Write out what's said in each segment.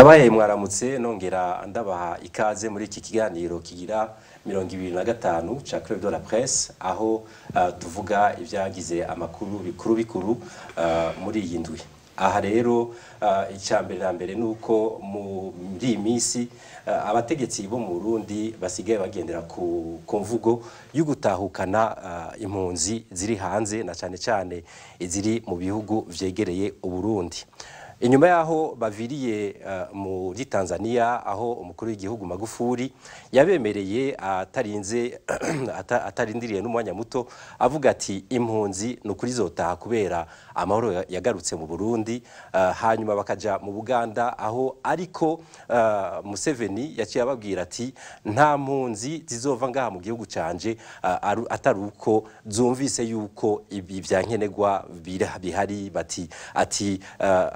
Ndabaye mwaramutse, nongera ndabaha ikaze muri iki kiganiro kigira 25 ca Club de la Presse, aho tuvuga ibyagize amakuru bikuru bikuru muri iyi ndwi. Aha rero, icya mbere na mbere nuko muri iyi minsi abategetsi bo mu Burundi basigaye bagendera ku mvugo yo gutahukana impunzi ziri hanze, na cyane cyane iziri mu bihugu vyegereye Uburundi. Inyuma yaho baviriye muri Tanzania, aho umukuru w'igihugu Magufuli yabemereye atarinze atarindiriye n'umwanya muto, avuga ati impunzi nukuri zotaha kubera amahoro yagarutse mu Burundi, hanyuma bakaja mu Buganda, aho ariko Museveni yaciye ababwira ati nta mpunzi zizova ngaha mu gihugu canje atari uko zumvise yuko ibi vyankenerwa bihari, bati ati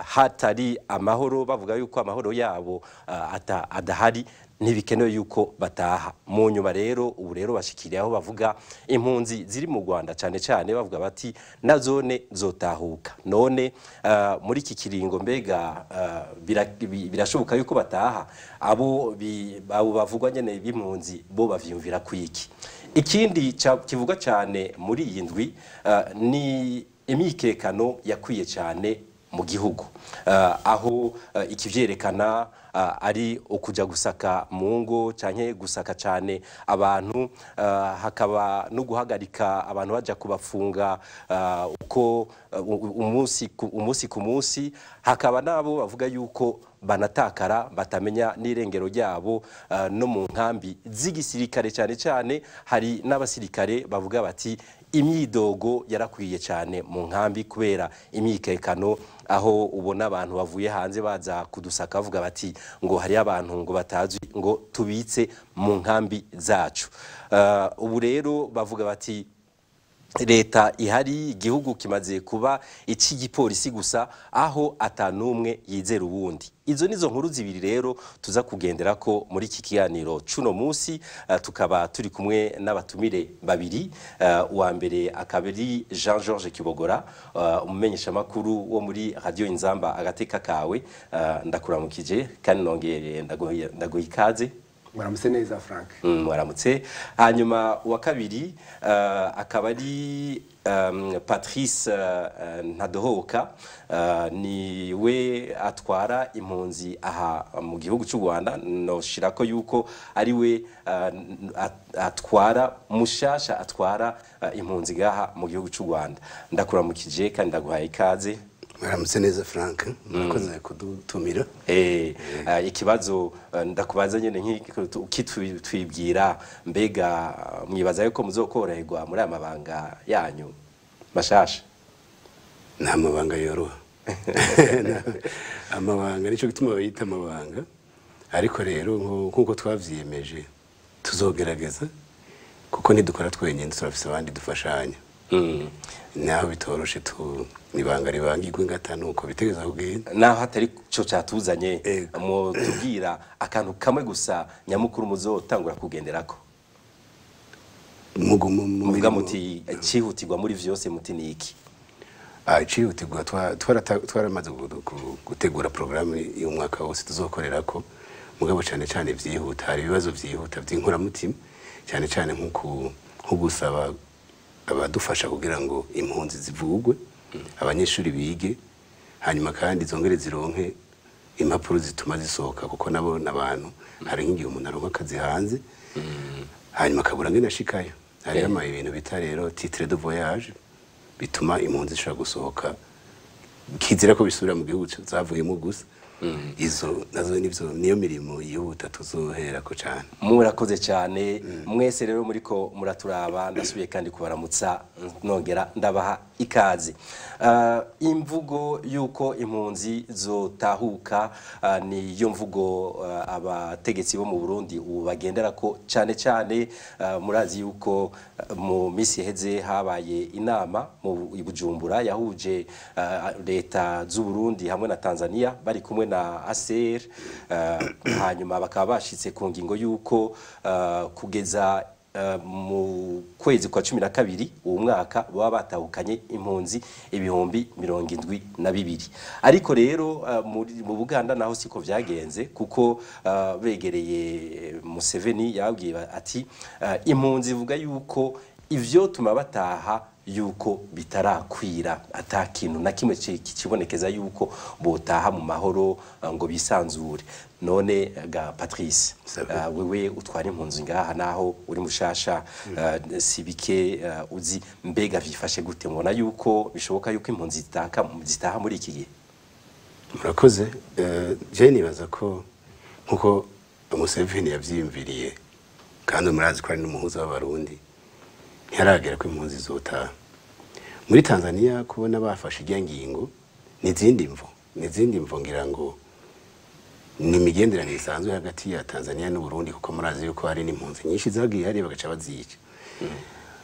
hatari amahoro, bavuga yuko amahoro yabo adahari, ntibikenewe yuko bataha. Mu nyuma rero, ubu rero bashikiriye aho bavuga impunzi ziri mu Rwanda cyane cyane, bavuga bati na zone zotahuka. None muri iki kiringo mbega birashoboka yuko bataha? Abo bavugwa nyene b'impunzi bo bavyumvira kwiki? Ikindi kivugwa cyane muri iyi ndwi ni imyikekano yakwiye cyane mu gihugu, aho ikivyerekana ari ukuja gusaka mu ngo canke gusaka cyane abantu, hakaba no guhagarika abantu baja kubafunga uko umunsi ku munsi, hakaba nabo bavuga yuko banatakara batamenya n'irengero ryabo, no mu nkambi z'igisirikare cyane cyane hari n'abasirikare bavuga bati imyidogo yarakwiye cyane mu nkambi kubera imyikekano, aho ubona abantu bavuye hanze baza kudusaka bavuga bati ngo hari abantu ngo batazwi ngo tubitse mu nkambi zacu. Ubu rero bavuga bati leta ihari, igihugu kimaze kuba ic'igipolisi gusa, aho atanumwe yizera uwundi. Izo nizo nkuru zibiri rero tuza kugendera ko muri iki kiganiro cuno munsi. Tukaba turi kumwe n'abatumire babiri. Uwa mbere akaba ari Jean Georges Kibogora, umumenyeshamakuru wo muri Radio Inzamba agateka kawe. Ndakuramukije kandi nongeye ndaguha ikaze. Mwaramutse neza, Frank. Mwaramutse. Hanyuma uwa kabiri akaba ari Patrice Ntadohoka, ni we atwara impunzi aha mu gihugu cy'u Rwanda. Noshirako yuko ari we atwara mushasha, atwara impunzi gaha mu gihugu cy'u Rwanda. Ndakuramukije kandi ndaguhaye ikaze. Mwaramutse neza, Frank, murakoze kudutumira. Ikibazo ndakubaza nyene ukitwibwira, mbega mwibaza yuko muzokoroherwa muri aya mabanga yanyu mashasha? Nta mabanga yoroha. Amabanga nicyo gituma bayita amabanga. Ariko rero nk'uko twavyiyemeje, tuzogerageza, kuko ntidukora twenyine, turafise abandi dufashanya. Naho bitoroshe, tu nibanga ribangirwa ingata, nuko bitegeza kugenda. Naho hatari cyo cyatuzanye, mutubwira akantu kamwe gusa nyamukuru muzotangura kugenderako, mugumu muvuga muti cyihutirwa muri vyose, muti ni iki? Icihutirwa, twaramaze gutegura porogaramu y'umwaka wose tuzokorerako. Mugabo cyane cyane vyihuta, hari ibibazo vyihuta vy'inkoramutima, cyane cyane nko gusaba abadufasha kugira ngo impunzi zivugwe, abanyeshuri bige, hanyuma kandi zongere zironke impapuro zituma zisohoka, kuko nabo n'abantu. Hari nk'igihe umuntu aronka akazi hanze, hanyuma akabura ngene ashikayo. Hariho ama ibintu bita rero titre de voyage bituma impunzi zishobora gusohoka, kizira ko bisubira mu gihugu zavuyemo gusa. Izo nazo nivyo, niyo mirimo yihuta tuzoherako cane. Murakoze cyane mwese rero muriko muraturaba. Ndasubiye kandi kubaramutsa, nongera ndabaha ikaze. Imvugo yuko impunzi zotahuka ni yo mvugo abategetsi bo mu Burundi ubu bagendera ko cyane cyane. Murazi yuko mu minsi iheze habaye inama mu i Bujumbura yahuje leta z'u Burundi hamwe na Tanzania, bari kumwe na ACR, hanyuma bakaba bashitse ku ngingo yuko kugeza mu kwezi kwa 12 uwo mwaka baba batahukanye impunzi 72,000. Ariko rero mu Buganda naho siko vyagenze, kuko begereye Museveni yabwiye ati impunzi ivuga yuko ivyo tuma bataha yuko bitarakwira, ata kintu na kimwe kibonekeza yuko botaha mu mahoro ngo bisanzure. None ga Patrice, wewe utwara impunzi ngaha naho uri mushasha, sibike uzi mbega vyifashe gute? Mubona yuko bishoboka yuko impunzi zitaha muri iki gihe? Murakoze. Je nibaza ko nkuko Museveni yavyiyumviriye, kandi murazi ko ari n'umuhuza w'Abarundi, ntiharagera ko impunzi zotaha. Muri Tanzania kubona bafashe irya ngingo ni izindi mvo ngira ngo ni imigenderanire isanzwe hagati ya Tanzania n'u Burundi, kuko murazi yuko hari n'impunzi nyinshi zagiye hariya bagaca bazica.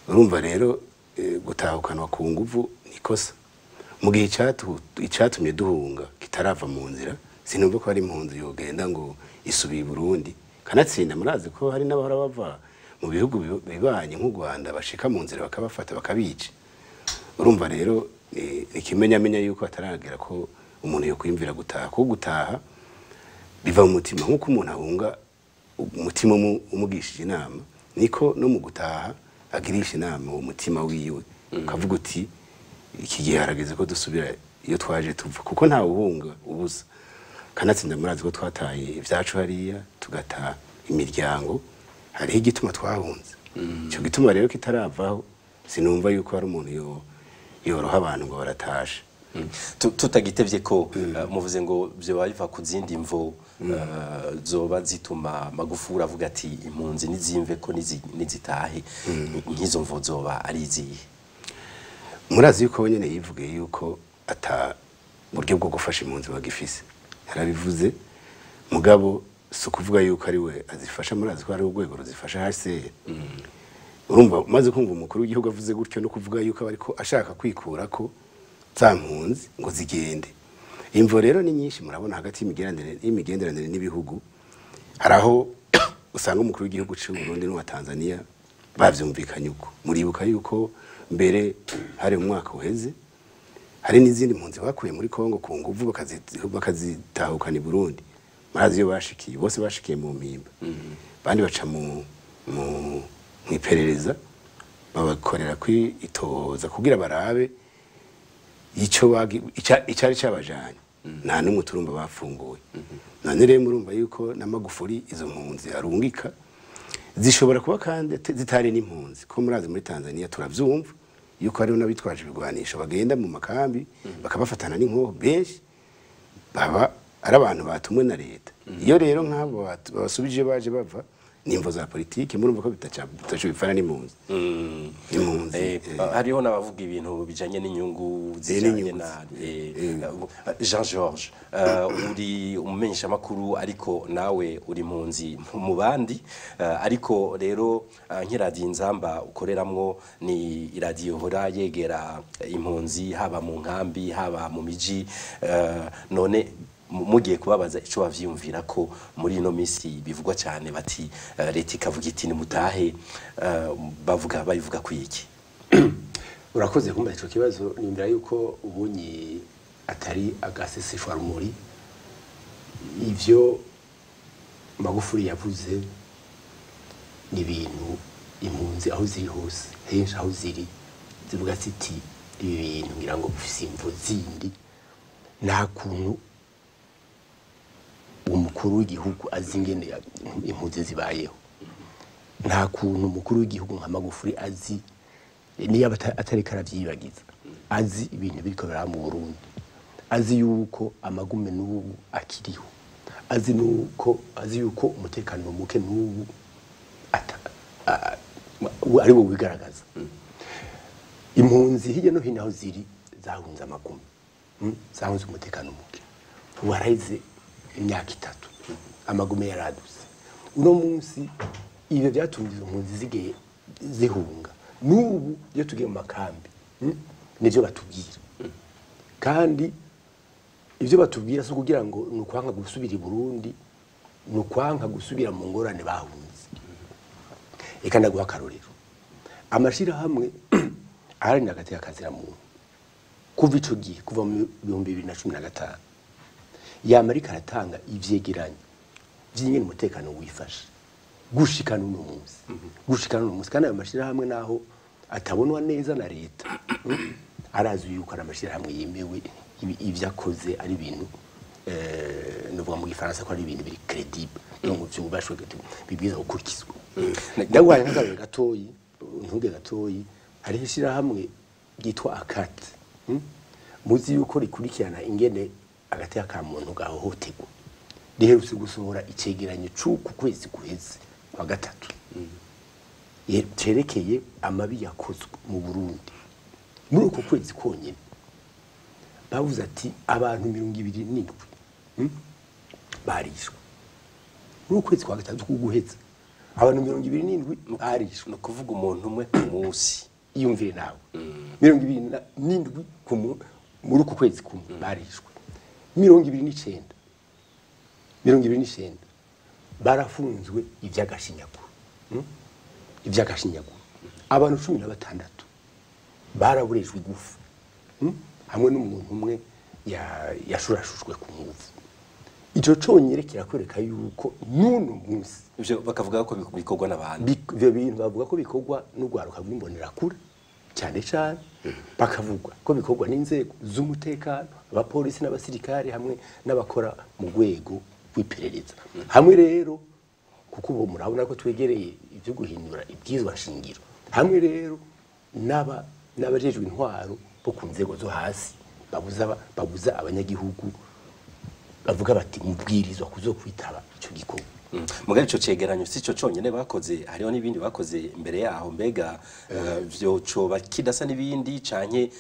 Urumva rero gutahukanwa ku nguvu ni ikosa. Mu gihe icatumye duhunga kitarava mu nzira, sinumva ko hari impunzi yogenda ngo isubiye i Burundi. Kanatsinda murazi ko hari n'abahora bava mu bihugu bibanye nk'u Rwanda bashika mu nzira bakabafata bakabica. Urumva rero ikimenyamenya yuko ataragera ko umuntu yokwiyumvira gutaha, kuko gutaha biva mu mutima. Nk'uko umuntu ahunga umutima umugishije inama, niko no mu gutaha agirisha inama uwo mutima wiwe, ukavuga uti iki gihe harageze ko dusubira iyo twaje tuva, kuko ntawe uhunga ubusa. Kanatsinda murazi ko twataye ivyacu hariya, tugata imiryango, hariho igituma twahunze. Ico gituma rero kitaravaho, sinumva yuko hari umuntu yoroha abantu ngo baratashe. Tutagitevye ko muvuze ngo vyoba biva ku zindi mvo zoba zituma Magufuli avuga ati impunzi nizimve ko nizitahe, nk'izo mvo zoba ari izihe? Murazi yuko nyene yivugiye yuko ata buryo bwo gufasha impunzi bagifise, yarabivuze. Mugabo si ukuvuga yuko ari we azifasha, murazi ko ari urwego ruzifasha HCR. Urumva umaze kumva umukuru w'igihugu avuze gutyo, no kuvuga yuko ariko ashaka kwikura ko za mpunzi ngo zigende. Imvo rero ni nyinshi, murabona hagati y'imigenderanire n'ibihugu, hari aho usanga umukuru w'igihugu cy'u Burundi n'uwa Tanzania bavyumvikanye uko. Muribuka yuko mbere hari umwaka uheze hari n'izindi mpunzi bakuye muri Kongo ku nguvu bakazitahukana i Burundi. Murazi iyo bashikiye, bose bashikiye mu mpimba, bandi baca mu iperereza babakorera kwitoza kugira barabe ico icari cabajanye. Nta n'umwe turumva bafunguye. None rero murumva yuko na Magufuli izo mpunzi arungika zishobora kuba kandi zitari n'impunzi, ko murazi muri Tanzania turavyumva yuko hariho n'abitwaje ibigwanisho bagenda mu makambi bakabafatana n'inkoho, benshi baba ari abantu batumwe na leta. Iyo rero nk'abo babasubije baje bava nimvo za politiki, murumva ko bitaco bifana n'impunzi. Impunzi hariho n'abavuga ibintu bijanye n'inyungu zijanye na Jean George, uri umumenyesha makuru ariko nawe uri impunzi mu bandi, ariko rero nk'iradiyo Inzamba ukoreramwo ni iradiyo hora yegera impunzi haba mu nkambi haba mu miji, none mugiye kubabaza ico bavyiyumvira ko muri ino misi bivugwa cyane bati leta ikavuga iti nimutahe, bavuga bayivuga kwiki? Urakoze kumva ico kibazo. Nimbira yuko ubunyi atari agaseseshwa rumuri ivyo Magufuli yavuze ni ibintu impunzi aho ziri hose henshi aho ziri zivuga ziti ibi bintu ngira ngo bifise imvo zindi, nta kuntu umukuru w'igihugu azi ingene impunzi zibayeho, nta kuntu umukuru w'igihugu nka Magufuli azi niyo atariko aravyibagiza, azi ibintu biriko biraba mu Burundi, azi yuko amagume n'ubu akiriho, azi nuko azi yuko umutekano muke n'ubu ari wo wigaragaza. Impunzi hirya no hino aho ziri zahunze amagume, zahunze umutekano muke, waraheze imyaka 3 amagume yaradutse. Uno munsi ibyo byatumye izo mpunzi zigiye zihunga, n'ubu iyo tugiye mu makambi nivyo batubwira, kandi ivyo batubwira si kugira ngo ni ukwanka gusubira i Burundi, ni ukwanka gusubira mu ngorane bahunze. Reka ndaguha akarorero. Amashirahamwe aharanira agateka kazina-muntu kuva ico gihe, kuva mu 2015, yama ariko aratanga ivyegeranyo vy'ingene umutekano wifashe gushika n'uno munsi, gushika n'uno munsi. Kandi ayo mashirahamwe naho atabonwa neza na leta, arazi yuko ari amashirahamwe yemewe, ivyo akoze ari ibintu, novuga mu gifaransa ko ari ibintu biri crédible, donc vyubashwe, bibwirizwa gukurikizwa. Ndaguhaye nk'akarorero gatoyi, ntuge gatoyi. Hariho ishirahamwe ryitwa ACAT, Muzi yuko rikurikirana ingene agateka ka muntu gahohoterwa. Riherutse gusohora icegeranyo c'uku kwezi guheze kwa gatatu, cerekeye amabi yakozwe mu Burundi muri uku kwezi konyine. Bavuze ati abantu 27 barishwe muri uku kwezi kwa gatatu kuguheza. Abantu 27 barishwe. Ni ukuvuga umuntu umwe ku munsi. Iyumvire nawe, 27 muri uku kwezi kumwe barishwe. 29, 29 barafunzwe ivy'agashinyaguro, Ivy'agashinyaguro. Abantu 16 baraburejwe igufa, Hamwe n'umuntu umwe yashurashushwe ku nguvu. Ico conyene kirakwereka yuko n'uno munsi ivyo bakavuga ko bikorwa n'abantu. Ivyo bintu bavuga ko bikorwa n'urwaruka rw'imbonerakure cyane cyane, bakavuga ko bikorwa n'inzego z'umutekano, abapolisi n'abasirikare, hamwe n'abakora mu rwego rw'iperereza. Hamwe rero, kuko ubu murabona ko twegereye ibyo guhindura ibwizwa nshingiro, hamwe rero n'abajejwe intwaro bo ku nzego zo hasi babuza abanyagihugu, bavuga bati mubwirizwa kuzokwitaba ico gikorwa. Mugabo ico cegeranyo si cyo conyene bakoze, hariho n'ibindi bakoze imbere yaho. Mbega vyo coba kidasa n'ibindi, canke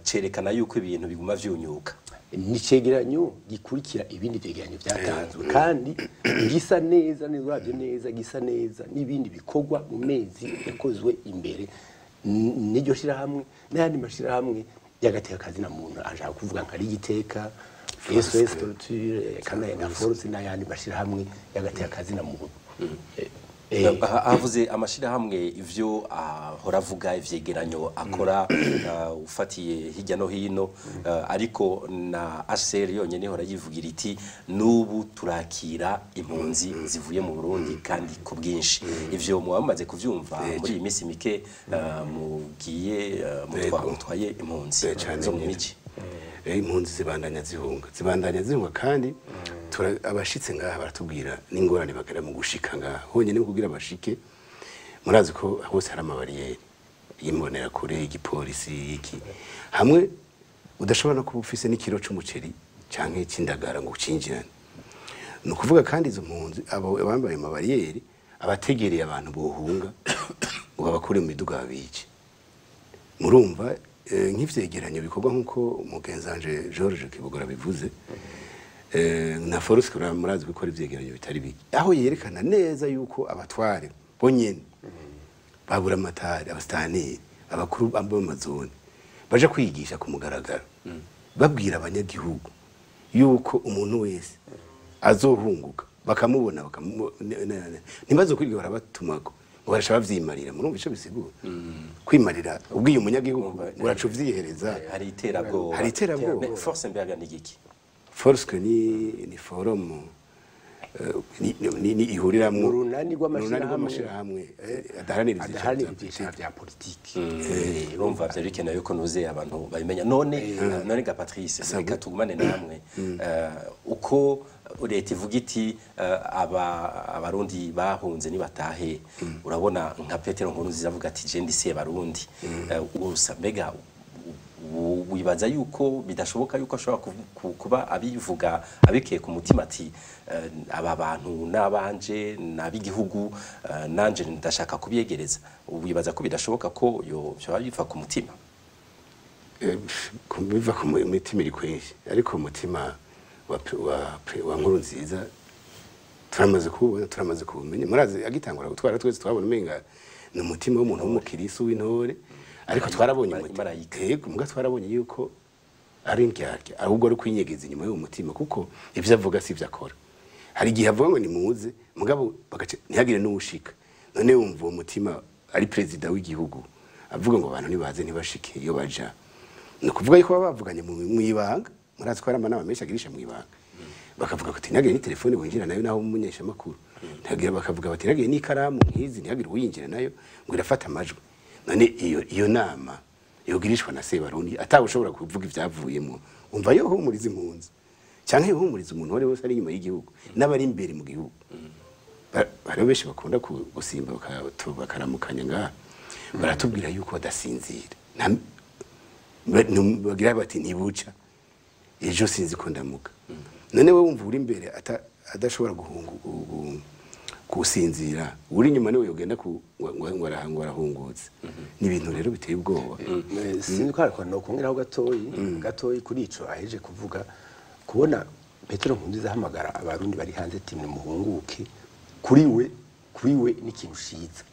cerekana yuko ibintu biguma vyunyuka? Ni cegeranyo gikurikira ibindi vyegeranyo vyatanzwe, kandi gisa neza neza, uravye neza gisa neza n'ibindi bikorwa mu mezi yakozwe imbere n'iryo shirahamwe n'ayandi mashirahamwe y'agateka kazina muntu. Ashaka kuvuga nka Rigiteka, SOS Torture, kana na Force n'ayandi mashirahamwe y'agateka kazina muntu. Avuze amashirahamwe, ivyo ahora avuga, ivyegeranyo akora, ufatiye hirya no hino, ariko na HCR yonyene ihora yivugira iti n'ubu turakira impunzi zivuye mu Burundi kandi ku bwinshi. Ivyo muba mumaze kuvyumva muri iyi minsi mike mugiye mutwaye impunzi zo mu miji? Impunzi zibandanya zihunga, zibandanya zihunga, kandi abashitse ngaha baratubwira n'ingorane bagera mu gushika ngaha honyine. Kugira bashike, murazi ko hose hari amabariyeri y'imbonerakure, igipolisi, iki, hamwe udashobora no kuba ufise n'ikiro c'umuceri canke c'indagara ngo ucinjirane. Ni ukuvuga kandi izo mpunzi, abo bambaye amabariyeri, abategereye abantu bohunga ngo babakure mu miduga babice. Murumva nk'ivyegeranyo bikorwa, nk'uko mugenzanje George Kibogora bivuze, na Force, murazi gukora ivyegeranyo bitari bike, aho yerekana neza yuko abatware bonyene babura amatari, abasitaneri, abakuru b'amazone baje kwigisha ku mugaragaro, babwira abanyagihugu yuko umuntu wese azohunguka bakamubona ntibazokwirirwa barabatumako ngo barasha bavyimarira. Murumva ico bisigura? Kwimarira ubwiye umunyagihugu, uraca uvyihereza. Hari iterabwoba. Hari iterabwoba. Force mbega ni igiki? Force ni forum, ni ihuriramwo urunani rw'amashirahamwe adaharanira adaharanira ibyicaro bya politiki. Urumva vyari bikenewe yuko nuze abantu babimenya. None ga Patrice, reka tugumane namwe. Uko leta ivuga iti aba abarundi bahunze nibatahe, urabona nka Petero Nkurunziza avuga ati je ndi Sebarundi, usa mbega wibaza yuko bidashoboka yuko ashobora kuba abivuga abikeye ku mutima ati aba bantu nabanje nabigihugu, nanje ndashaka kubyegereza? Wibaza ko bidashoboka ko yo byoba biva ku mutima? Biva ku mitima iri kwinshi, ariko umutima wa Nkurunziza turamaze kuwubona, turamaze kuwumenya. Murazi agitangura gutwara, twese twabona umenga ni umutima w'umuntu w'umukirisu w'intore, ariko twarabonye umutima, yego, muga twarabonye yuko ari indyarya, ahubwo ari kwinyegeza inyuma y'uwo mutima, kuko ivyo avuga si ivyo akora. Hari igihe avuga ngo nimuze, mugabo bagace ntihagire n'uwushika. None wumva uwo mutima ari perezida w'igihugu avuga ngo abantu nibaze ntibashike iyo baja, ni ukuvuga yuko baba bavuganye mu ibanga. Murazi ko hari amanama menshi agirisha mu ibanga, bakavuga ko ntihagire ni telefone winjira nayo, naho umumenyeshamakuru ntihagira, bakavuga bati ntihagire n'ikaramu nk'izi, ntihagire uwinjira nayo ngo irafata amajwi. None iyo nama yogirishwa na Sebarundi atawe ushobora kuvuga ivyavuyemo, umva yo humuriza impunzi canke yohumuriza umuntu wari wese ari inyuma y'igihugu n'abari imbere mu gihugu? Hariho benshi bakunda gusimba bakaramukanya ngaha, baratubwira yuko badasinzira, bagira bati ntibuca ejo sinzi ko ndamuka. None we wumva uri imbere adashobora gusinzira, uri inyuma niwe yogenda ngo arahungutse. Ni ibintu rero biteye ubwoba. Sinzi ko ariko nokongeraho gatoyi kuri ico aheje kuvuga. Kubona Petero Nkurunziza ahamagara abarundi bari hanze ati nimuhunguke, kuri we ni ikintu ciza,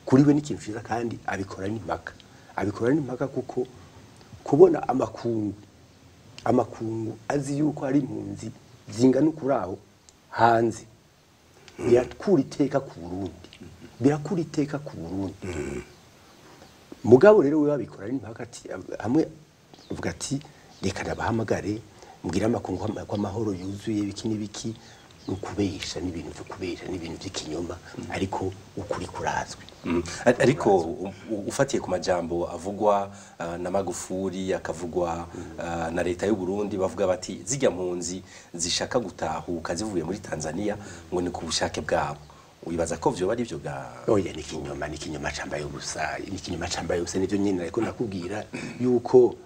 kuri we ni ikintu ciza, kandi abikora n'impaka, kuko kubona amakungu azi yuko ari impunzi zingana ukuraho hanze, birakura iteka ku Burundi, Mugabo rero we babikora n'impaka, ati hamwe avuga ati reka nabahamagare mbwira amakungu ko amahoro yuzuye biki n'ibiki, ukubesha n'ibintu byo kubesha n'ibintu by'ikinyoma, ariko ukuri kurazwi. Ariko ufatiye ku majambo avugwa na Magufuli, akavugwa na leta y'u Burundi, bavuga bati zijya mpunzi zishaka gutahuka zivuye muri Tanzania ngo ni ku bushake bwabo, wibaza ko vyo bari byo ga? Oya, ni ikinyoma, cambaye ubusa, ni ikinyoma cambaye ubusa. Nivyo nyine ariko nakubwira yuko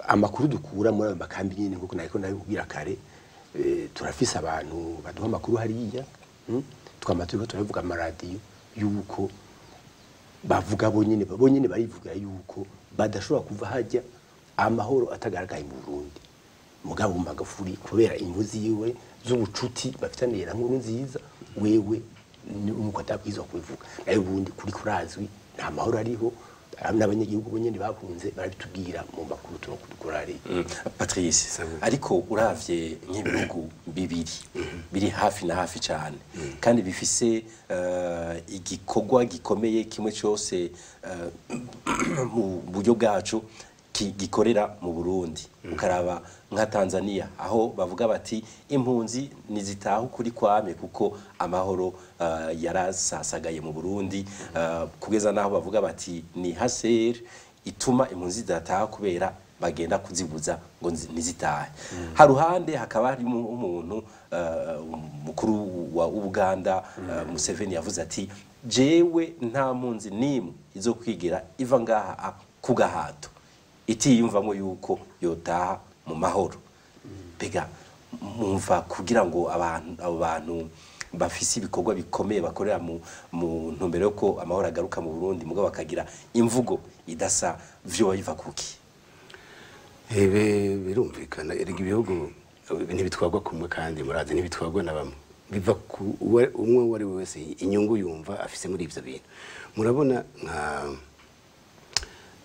amakuru dukura muri ayo makambi nyine, nkuko nariko nabikubwira kare, turafise abantu baduha amakuru hariya, twama turiko turavuga amaradiyo yuko bavuga bonyene barivuga yuko badashobora kuva hajya amahoro atagaragaye mu Burundi. Mugabo Magufuli kubera imvuzi yiwe z'ubucuti bafitaniye na Nkurunziza, wewe nuko atabwizwa kubivuga, nayo ubundi kuri kurazwi nta mahoro ariho, n'abanyagihugu bonyene bahunze barabitubwira mu makuru turakora. Patrice, ariko uravye nk'ibihugu bibiri biri hafi na hafi cyane kandi bifise igikorwa gikomeye kimwe cyose mu buryo bwacu gikorera mu Burundi, ukaraba nka Tanzania aho bavuga bati impunzi nizitaha kuri kwame kuko amahoro yarasasagaye mu Burundi, kugeza naho bavuga bati ni haser ituma impunzi zidataha kubera bagenda kuzibuza ngo nizitahe. Haruhande hakaba harimo umuntu mukuru wa Uganda, Museveni, yavuze ati jewe nta mpunzi nimwe izokwigira iva ngaha ku gahato itiyumvamo yuko yotaha mu mahoro. Bega mumva kugira ngo abo bantu bafise ibikorwa bikomeye bakorera mu ntumbero yuko amahoro agaruka mu Burundi, mugabo bakagira imvugo idasa, vyo biva kuki? Birumvikana, erega ibihugu ntibitwagwa kumwe, kandi murazi ntibitwagwa na bamwe, biva ku umwe uwo ari we wese inyungu yumva afise muri ivyo bintu. Murabona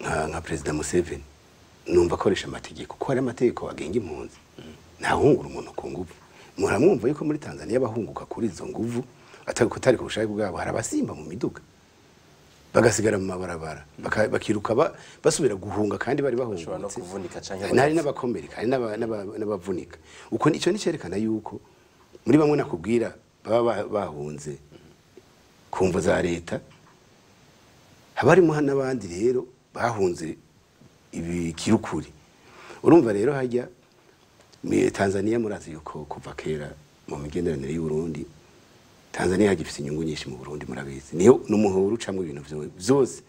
nka Perezida Museveni numva akoresha amategeko, kuko hari amategeko agenga impunzi, ntahungura umuntu ku nguvu. Muramwumva yuko muri Tanzania bahunguka kuri izo nguvu atari ku bushake bwabo, hari abasimba mu miduga bagasigara mu mabarabara, bakiruka basubira guhunga kandi bari bahungutse, hari n'abakomereka, hari n'abavunika. Uko ico ni cerekana yuko muri bamwe nakubwira baba bahunze ku mvo za leta, haba harimo n'abandi rero bahunze ibikirukuri. Urumva rero hajya Tanzania, murazi yuko kuva kera mu migenderanire y'u Burundi Tanzania hagifise inyungu nyinshi mu Burundi, murabizi, niyo numuhoro ucamwe ibintu vyose.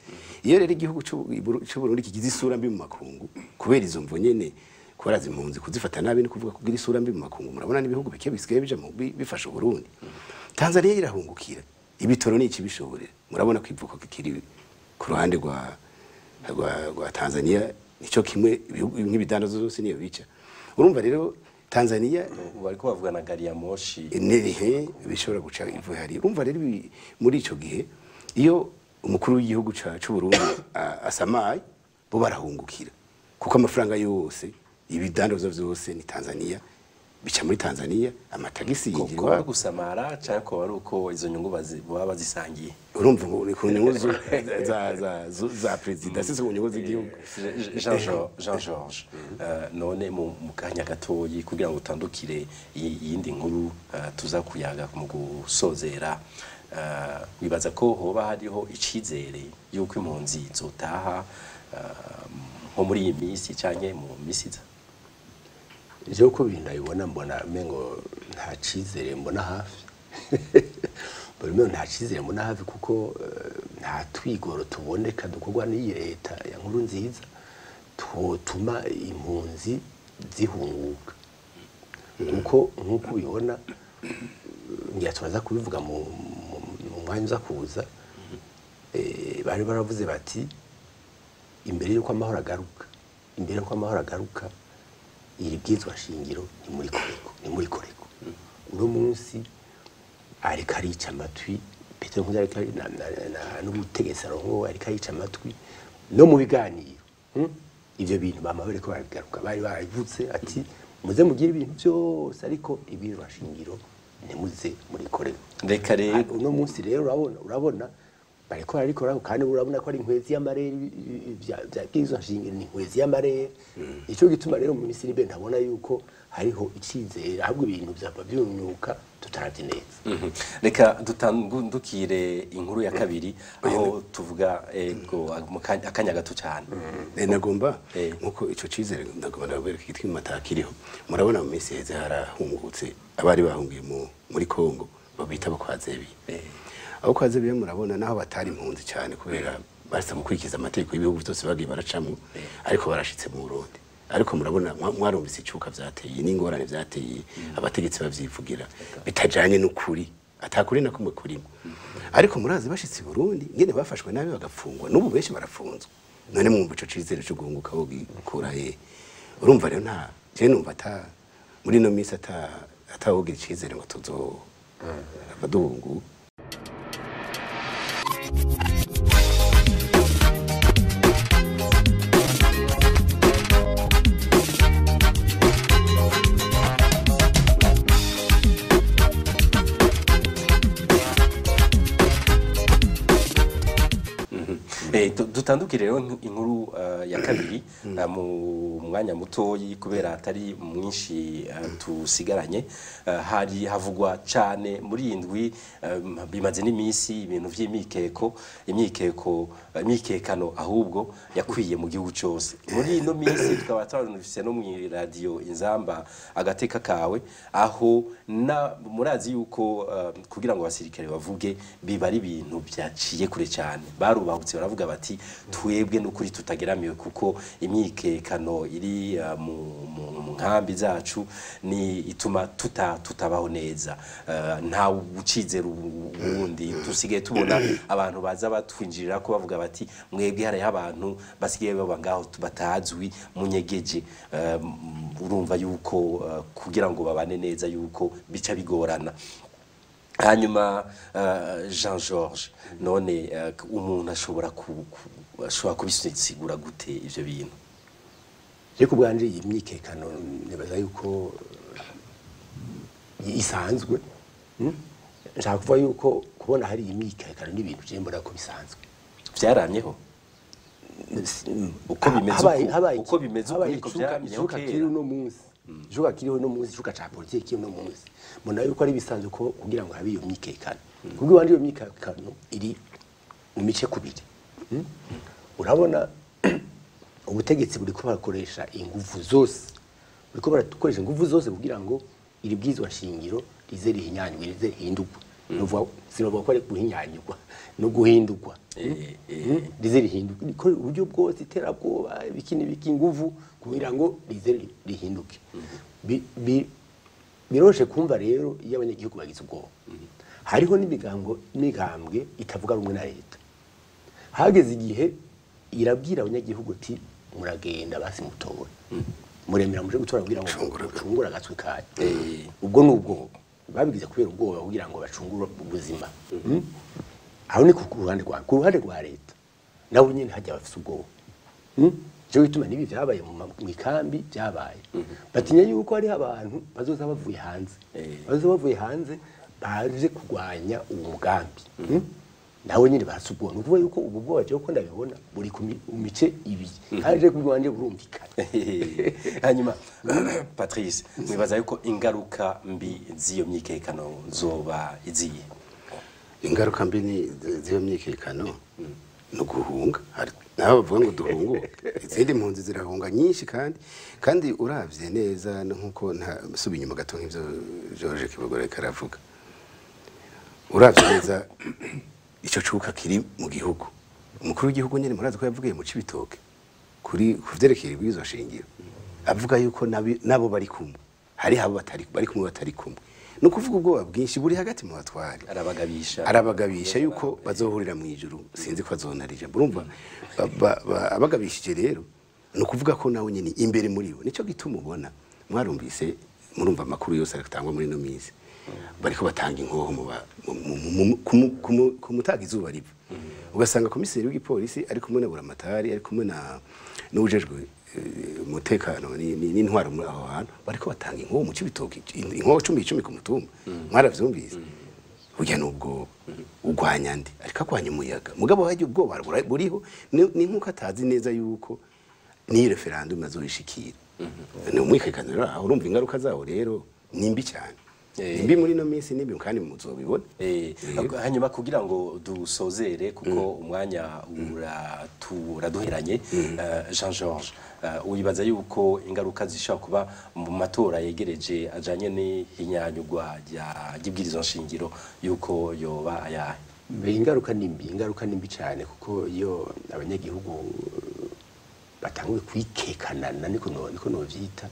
Iyo rero igihugu c'u Burundi kigize isura mbi mu makungu kubera izo mvo nyene, kubera impunzi kuzifata nabi no kuvuga kugira isura mbi mu makungu, murabona n'ibihugu bike bisigaye bija mu bifasha Burundi. Tanzania irahungukira ibitoro n'iki bishoborera, murabona ko ivuko kikiri ku ruhande rwa Tanzania, nico kimwe nk'ibidandazo zose niyo bica. Urumva rero Tanzania bariko bavuga na gari ya moshi nehe bishobora guca ivu hari. Urumva rero muri ico gihe iyo umukuru w'igihugu c'u Burundi asamaye, bo barahungukira kuko amafaranga yose ibidandazo vyose ni Tanzania Bica muri Tanzania, amatagisi Ko yinjira. Ari gusamara cyangwa ko ari uko izo nyungu baba bazisangiye? Urumva ngo ni ku nyungu za perezida, si ku nyungu z'igihugu. Jean George, none mu kanya gatoyi kugira ngo utandukire iyindi nkuru tuza kuyaga mu gusozera, wibaza ko hoba hariho icizere yuko impunzi zotaha nko muri iyi minsi canke mu minsi iza? Jewe uko ibintu ndabibona, mbona umengo nta cizere mbona hafi. Mbona umengo nta cizere mbona hafi kuko nta twigoro tuboneka dukorwa n'iyi leta ya Nkurunziza twotuma impunzi zihunguka, kuko nk'uko ubibona, ngira turaza kubivuga mu mwanya uza kuza, bari baravuze bati imbere y'uko amahoro agaruka, imbere y'uko amahoro agaruka, iri bwizwa shingiro ni muri koreko, ni muri koreko. Uno munsi ariko arica amatwi Petero Nkurunziza, ariko n'ubutegetsi arongo, ariko arica amatwi no mu biganiro. Ivyo bintu bama bariko barabigaruka, bari barabivutse ati muze mugire ibintu byose ariko ibwizwa shingiro ntimuze muri koreko. Reka rero Uno munsi rero urabona bariko barabikora, kandi urabona ko ari inkwezi y'amarere. Vya bwizwa shingiro ni inkwezi y'amarere. Ico gituma rero mu minsi iri imbere ntabona yuko hariho icizere, ahubwo ibintu vyava vyunyuka tutaravye neza. Reka dutandukire inkuru ya kabiri aho tuvuga ego mu akanya gato cyane. Nagomba nkuko ico cizere, ndagomba ndabwereka igituma atakiriho. Murabona mu minsi iheze harahungutse abari bahungiye muri Kongo babita bakwazebiye. Abo kwazebiye murabona naho batari impunzi cyane kubera barasa gukurikiza amategeko y'ibihugu byose bagiye baracamwo, ariko barashitse mu Burundi. Ariko murabona mwarumvise icuka vyateye n'ingorane vyateye, abategetsi bavyivugira bitajanye n'ukuri, atakuri na kumwe kurimo. Ariko murazi bashitse i Burundi ngene bafashwe nabi bagafungwa, n'ubu benshi barafunzwe. None mwumva ico cizere cyo guhunguka aho gikura he? Urumva rero nta je numva ata muri no minsi atawogira icizere ngo tuzo abaduhungu. Dutandukire rero inkuru ya kabiri mu mwanya mutoyi kubera atari mwinshi tusigaranye. Hari havugwa cyane muri iyi ndwi, bimaze n'iminsi, ibintu vy'imikeko, imikeko, imikekano ahubwo yakwiye mu gihugu cyose. Muri ino minsi tukaba twarunvise no mu radio Inzamba agateka kawe, aho na murazi yuko kugira ngo abasirikare bavuge biba ari ibintu byaciye kure cyane. Barubahutse baravuga bati twebwe n'ukuri tutageramiwe kuko imyikekano iri mu nkambi zacu ni ituma tutabaho neza. Nta ucizera ubundi, tusigaye tubona abantu baza batwinjirira ko bavuga bati mwebwe hariho abantu basigaye baba ngaho batazwi munyegeje. Urumva yuko kugira ngo babane neza yuko bica bigorana. Hanyuma Jean George, none umuntu ashobora ashobora kubisigura gute ivyo bintu? Je ku bwanje iyi myikekano nibaza yuko isanzwe. Nshaka kuvuga yuko kubona hari iyi myikekano n'ibintu je mbona ko bisanzwe. Vyaramyeho uko bimeze uko bimeze uko niko vyaramyeho icuka kera. Kiri uno munsi, icuka kiriho uno munsi, icuka ca politiki kiri uno munsi, mbona yuko ari bisanzwe ko kugira ngo habe iyo myikekano, kuko iwanje iyo myikekano iri mu mice kubiri. Urabona ubutegetsi buriko barakoresha inguvu zose, buriko barakoresha inguvu zose kugira ngo iri bwizwa shingiro rize rihinyanywe, rize rihindurwe. Sinovuga ko ari guhinyanyurwa no guhindurwa. Rize rihindurwe, rikore uburyo bwose, iterabwoba, ibiki n'ibiki, inguvu kugira ngo rize rihinduke. Biroroshe kumva rero iyo abanyagihugu bagize ubwoba. Hariho n'imigambwe itavuga rumwe na leta. Hageze igihe irabwira abanyagihugu ati muragenda basi mutore, muremera muje gutora kugira ngo mucungure agatwe kanyu. Ubwo ni ubwoba babigize kubera ubwoba kugira ngo bacungure ubuzima. Aho ni ku ruhande rwa leta nabo nyine hajya bafise ubwoba. Cyo bituma nibi vyabaye mu ikambi byabaye. Batinya yuko hari abantu bazoza bavuye hanze. Bazoza bavuye hanze baje kugwanya uwo mugambi. Nawe nyine barasubwa no kuvuga yuko ubu bwoba je ko ndabibona buri ku mice ibiri kandi je kubwanje burumvikana. Hanyuma Patrice, mwibaza yuko ingaruka mbi z'iyo myikekano zoba iziye? Ingaruka mbi ni z'iyo myikekano no guhunga. Naho bavuga ngo duhunguke, izindi mpunzi zirahunga nyinshi, kandi uravye neza nkuko nta subi inyuma gato nk'ivyo George Kibogora karavuga, uravye neza ico cuka kiri mu gihugu. Umukuru w'igihugu nyene murazi ko yavugiye mu Cibitoke kuri kuvyerekeye ibwirizwa shingiro, avuga yuko nabo bari kumwe, hari abo batari bari kumwe batari kumwe. No kuvuga ubwoba bwinshi buri hagati mu batware, arabagabisha yuko bazohurira mu ijuru, sinzi ko azonarije. Urumva abagabishije rero no kuvuga ko nawe nyene imbere muri bo. Nico gituma ubona mwarumvise, murumva amakuru yose aratangwa muri no minsi, bariko batanga inkoho mu kumutaga izuba riva. Ugasanga komiseri w'igipolisi ari kumwe na Buramatari, ari kumwe na n'ujejwe umutekano n'intwaro muri aho hantu, bariko batanga inkoho mu Cibitoke, inkoho 10 ku mutumba. Mwaravyumvise burya nubwo ugwanya ndi ariko agwanya umuyaga, mugabo haje ubwoba buriho ni nkuko atazi neza yuko ni referendum azoyishikira. Ni umwikekano rero, aho urumva ingaruka zawo rero ni mbi cyane. Nimbi muri no minsi nimbi kandi muzobibona. Hanyuma kugira ngo dusozere kuko umwanya uraduheranye, Jean Georges, uyibaza yuko ingaruka zishobora kuba mu matora yegereje ajanye n'ihinyanyugwa ry'ibwirizwa nshingiro yuko yoba ayahe? Ingaruka nimbi cyane, kuko iyo abanyagihugu batanguye kwikekanana niko novyita,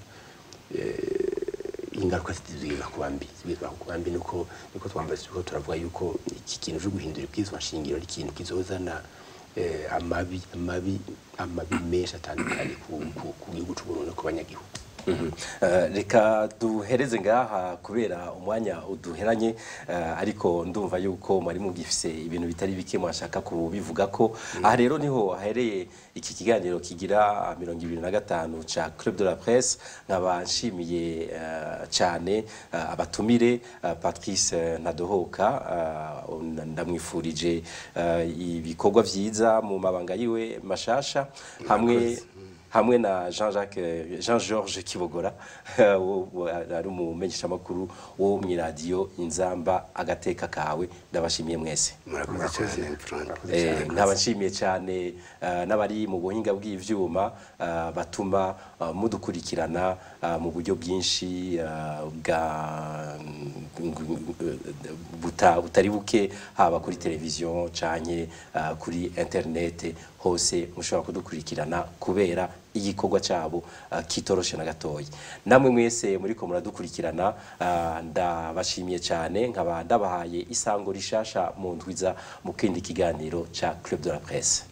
ingaruka zizwiga kuba mbi, nuko twambaye ko turavuga yuko iki kintu cyo guhindura ibwirizwa nshingiro ari ikintu kizozana amabi menshi atandukanye ku gihugu c'u Burundi no ku banyagihugu. Reka duhereze ngaha kubera umwanya uduheranye, ariko ndumva yuko mwari mugifise ibintu bitari bike mwashaka kubivuga ko. Aha rero niho hahereye iki kiganiro kigira 25 ca Club de la Presse. Nkaba nshimiye cyane abatumire, Patrice Ntadohoka, ndamwifurije ibikorwa vyiza mu mabanga yiwe mashasha, hamwe na Jean Georges Kibogora ari umumenyeshamakuru wo mu radio Inzamba agateka kawe. Ndabashimiye mwese. Murakoze cyane Frank. Nkabashimiye cyane n'abari mu buhinga bw'ivyuma batuma mudukurikirana mu buryo bwinshi bwa butari buke, haba kuri televiziyo canke kuri internet, hose mushobora kudukurikirana kubera igikorwa cyabo kitoroshe na gatoyi. Namwe mwese muriko muradukurikirana, ndabashimiye cyane, nkaba ndabahaye isango rishasha mu ndwiza mu kindi kiganiro ca Club de la Presse.